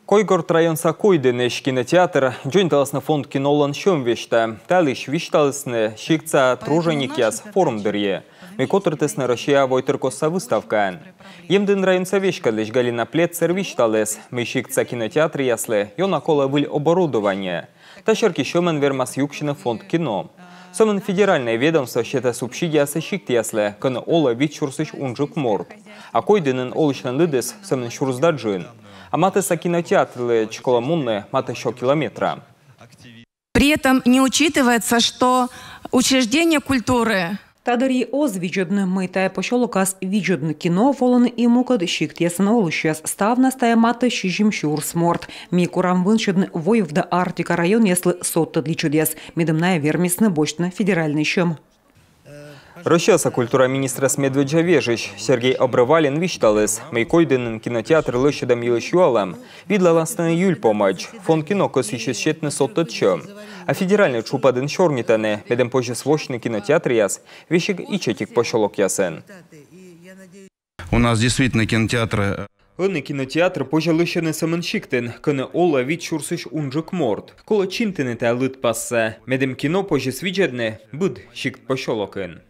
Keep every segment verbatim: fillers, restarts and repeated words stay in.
Койгорт районса Койдынысь кинотеатр дзоньталасны фонд кинолӧн сьӧм весьтӧ. Та йылысь висьталісны сиктса труженикъяс форум дырйи, мый котыртісны Россия войтыркостса выставкаын. Емдін районса веськӧдлысь Галина Плетцер висьталіс, мый сиктса кинотеатръяслы ёна колӧ выль оборудование. Та серти сьӧмӧн вермас юксьыны фонд кино. Сӧмын федеральнӧй ведомство сетӧ субсидиясӧ сиктъяслы, кӧні олӧ вит сюрсысь унджык морт. А Койдынын олысьлӧн лыдыс сӧмын сюрс да джын. А матысса кинотеатрлы колӧ мунны матӧ сё километра. При этом не учитывается, что учреждения культуры... Та дырйи оз видзӧдны, мый тайӧ посёлокас видзӧдны кино волӧны и мукӧд сиктъясын олысьяс. Ставнас тайӧ матӧ сизим сюрс морт. Ми корам вынсьӧдны Войвыв да Арктика районъяслы содтӧд личӧдъяс, медым найӧ вермисны босьтны федеральнӧй сьӧм. Россияса культура министрӧс медводдза вежысь Сергей Обрывалин висьталіс, мый Койдынын кинотеатр лӧсьӧдӧм йылысь юалӧм видлаласны юль помӧдз. Фонд кино кӧсйысис сетны содтӧд сьӧм. А федеральнӧй тшупӧдын сёрнитӧны, медым позис восьтыны кинотеатръяс весиг ичӧтик посёлокъясын. У нас действительно кинотеатры... Ӧні кинотеатр позьӧ лӧсьӧдны сӧмын сиктын, кӧні олӧ вит сюрсысь унджык морт. Колӧ чинтыны та лыдпассӧ, медым кино позис видзӧдны быд сикт посёлокын.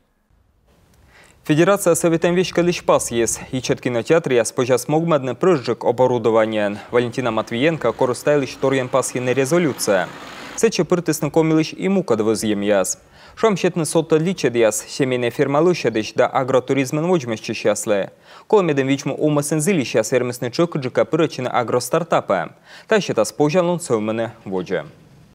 Федерация Сӧветӧн веськӧдлысь пасйис, ичӧт кинотеатръяс позяс могмӧдны прӧстджык оборудованиеӧн. Валентина Матвиенко корис та йылысь торйӧн пасйыны резолюция. Сэтчӧ пыртісны Комилысь и мукӧд вӧзйӧмъяс. Шуам, сетны содтӧд личӧдъяс семейнӧй ферма лӧсьӧдысь да агротуризмӧн водзмӧстчысьяслы. Колӧ, медым видз-му овмӧсын зільысьяс вермисны тшӧкыдджыка пырӧдчыны агростартапӧ. Та сетас позянлун сӧвмыны водзӧ.